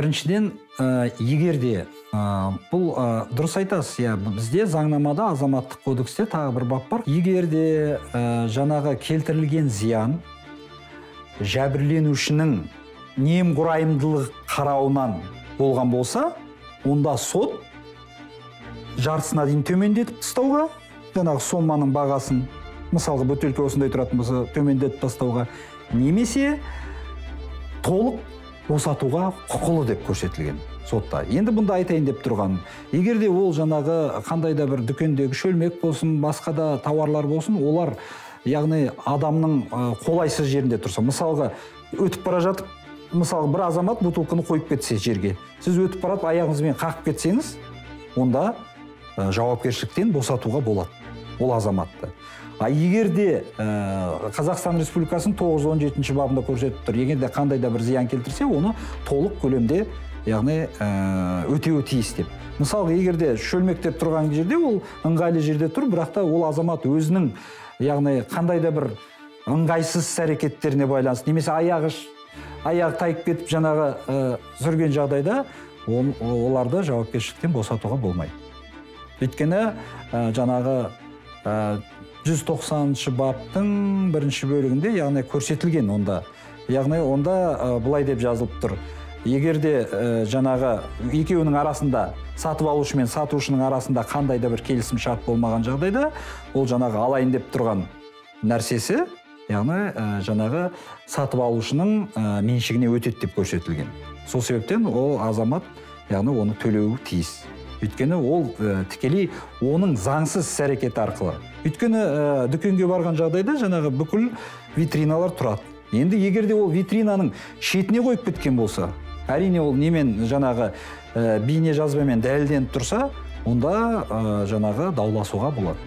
Біріншіден, егер де бұл дұрыс айтасыз, иә, бізде заңнамада, азаматтық кодексте тағы бір бап бар. Егер де жаңағы келтірілген зиян жәбірленушінің немқұрайымдылық қарауынан болған болса, онда сот жартысына дейін төмендетіп тастауға, жаңағы соманың бағасын, мысалға бөтелке осындай тұратын болса, төмендетіп тастауға, немесе толық босатуға құқылы деп көрсетілген сотта. Енді бұнда айтайын деп тұрғаным, егер де ол жаңағы қандай да бір дүкендегі шөлмек болсын, басқа да тауарлар болсын, олар яғни адамның қолайсыз жерінде тұрса, мысалға өтіп бара жатып, мысалы бір азамат бутылканы қойып кетсе жерге, сіз өтіп барып аяғыңызбен қағып кетсеңіз, онда жауапкершіліктен босатуға болады ол азаматты. А егер де Қазақстан Республикасының 917 бабында көрсетіп тұр, егер де қандай да бір зиян келтірсе, оны толық көлемде, яғни өтеуі тиіс деп. Мысалы, егер де шөлмектер тұрған жерде, ол ыңғайлы жерде тұр, бірақ та ол азамат өзінің, яғни қандай да бір ыңғайсыз іс-әрекеттеріне байланысты, немесе аяғы тайып кетіп жаңағы сүрген жағдайда, оларды жауапкершіліктен босатуға болмайды. Өйткені жаңағы 190 баптың бірінші бөлігінде, яғни көрсетілген онда. Яғни онда былай деп жазылып тұр. Егер де жаңағы екеуінің арасында, сатып алушы мен сатушының арасында қандай да бір келісім шарт болмаған жағдайда, ол жаңағы алайын деп тұрған нәрсесі, яғни жаңағы сатып алушының меншігіне өтеді деп көрсетілген. Сол себептен ол азамат, яғни оны төлеуі тиіс. Өйткені ол тікелей оның заңсыз іс-әрекеті арқылы. Өйткені дүкенге барған жағдайда жаңағы бүкіл витриналар тұрады. Енді егер де ол витринаның шетіне қойып кеткен болса, әрине ол немен жаңағы бейне жазбамен дәлелденіп тұрса, онда жаңағы дауласуға болады.